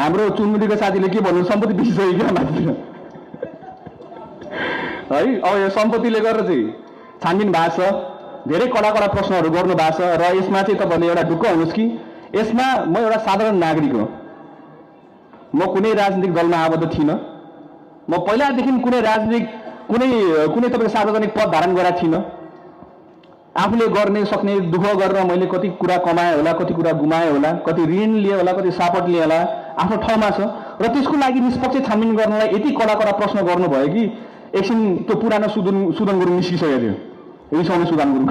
हाम्रो चुनमुडीको साथीले के भन्नु सम्पत्ति बिसिसक्यो क्या माथितिर है। अब यो सम्पत्तिले गरेर चाहिँ छानबिन भएको छ, धेरै कडा कडा प्रश्नहरू गर्नु भएको छ र यसमा चाहिँ तपाईँले एउटा ढुक्क हुनुहोस् कि यसमा म एउटा साधारण नागरिक हो, म कुनै राजनीतिक दलमा आबद्ध थिइनँ, म पहिलादेखि कुनै राजनीतिक कुनै तपाईँको सार्वजनिक पद धारण गरेका थिइनँ। आफूले गर्ने सक्ने दुःख गरेर मैले कति कुरा कमाएँ होला, कति कुरा गुमाएँ होला, कति ऋण लिए होला, कति सापट लिए होला, आफ्नो ठाउँमा छ र त्यसको लागि निष्पक्ष छानबिन गर्नलाई यति कडा कडा प्रश्न गर्नुभयो कि एकछिन त्यो पुरानो सुदन गुरुङ निस्किसकेको थियो, रिसाउने सुदन गुरुङ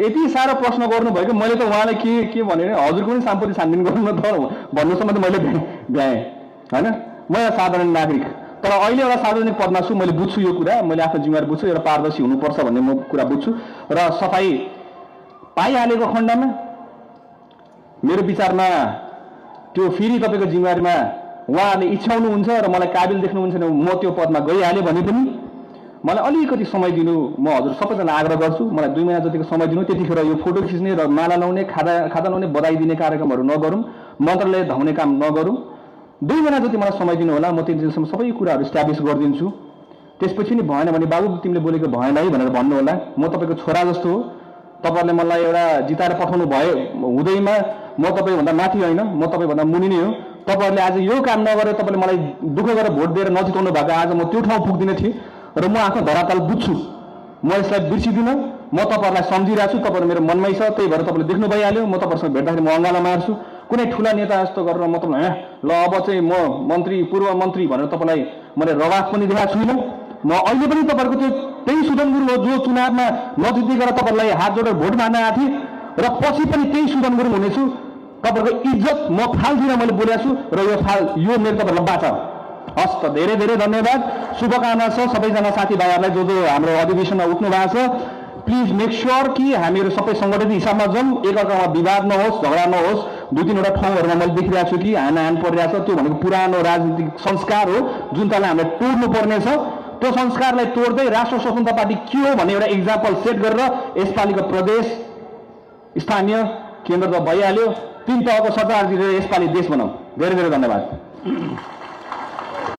यति साह्रो प्रश्न गर्नुभयो कि मैले त उहाँलाई के भने हजुरको पनि सम्पत्ति छानबिन गर्नु त भन्नुसम्म त मैले भ्याएँ होइन। म एउटा साधारण नागरिक, तर अहिले एउटा सार्वजनिक पदमा छु, मैले बुझ्छु यो कुरा, मैले आफ्नो जिम्मेवारी बुझ्छु, एउटा पारदर्शी हुनुपर्छ भन्ने म कुरा बुझ्छु र सफाई पाइहालेको खण्डमा मेरो विचारमा त्यो फेरि तपाईँको जिम्मेवारीमा उहाँहरूले इच्छाउनुहुन्छ र मलाई काबिल देख्नुहुन्छ भने म त्यो पदमा गइहालेँ भने पनि मलाई अलिकति समय दिनु, म हजुर सबैजना आग्रह गर्छु, मलाई 2 महिना जतिको समय दिनु, त्यतिखेर यो फोटो खिच्ने र माला लाउने खादा लाउने बधाई दिने कार्यक्रमहरू नगरौँ, मन्त्रालय धाउने काम नगरौँ। 2 महिना जति मलाई समय दिनु होला, म त्यति दिनसम्म सबै कुराहरू इस्टाब्लिस गरिदिन्छु। त्यसपछि नि भएन भने बाबु तिमीले बोलेको भएन है भनेर भन्नु होला। म तपाईँको छोरा जस्तो हो, तपाईँहरूले मलाई एउटा जिताएर पठाउनु भयो हुँदैमा म तपाईँभन्दा माथि होइन, म तपाईँभन्दा मुनि नै हो। तपाईँहरूले आज यो काम नगरेर तपाईँले मलाई दुःख गरेर भोट दिएर नजिताउनु भएको, आज म त्यो ठाउँ पुग्दिनँ थिएँ र म आफ्नो धरातल बुझ्छु, म यसलाई बिर्सिदिनँ, म तपाईँहरूलाई सम्झिरहेको छु, तपाईँहरू मेरो मनमै छ, त्यही भएर तपाईँले देख्नु भइहाल्यो। म तपाईँहरूसँग भेट्दाखेरि म अङ्गाला मार्छु, कुनै ठुला नेता जस्तो गरेर म तपाईँलाई ल अब चाहिँ म मन्त्री पूर्व मन्त्री भनेर तपाईँलाई मैले रवाफ पनि देखाएको छुइनँ। म अहिले पनि तपाईँहरूको त्यो त्यही सुदन गुरुङ हो जो चुनावमा नजितिएर तपाईँहरूलाई हात जोडेर भोट माग्न आएको थिएँ र पछि पनि त्यही सुदन गुरुङ हुनेछु। तपाईँहरूको इज्जत म फाल्दिनँ, मैले बोलेको छु र यो मेरो तपाईँहरूलाई बाचा। हस् त, धेरै धेरै धन्यवाद, शुभकामना छ सबैजना साथीभाइहरूलाई जो हाम्रो अधिवेशनमा उठ्नु भएको छ। प्लिज मेक श्योर कि हामीहरू सबै सङ्गठित हिसाबमा जाउँ, एकअर्कामा विवाद नहोस्, झगडा नहोस्। 2-3वटा ठाउँहरूमा मैले देखिरहेको छु कि हान परिरहेको छ, त्यो भनेको पुरानो राजनीतिक संस्कार हो जुन त्यसलाई हामीले तोड्नु पर्नेछ। त्यो संस्कारलाई तोड्दै राष्ट्र स्वतन्त्र पार्टी के हो भन्ने एउटा इक्जाम्पल सेट गरेर यसपालिको प्रदेश स्थानीय केन्द्र त भइहाल्यो, 3 तहको सरकार दिएर यसपालि देश बनाऊ। धेरै धेरै धन्यवाद।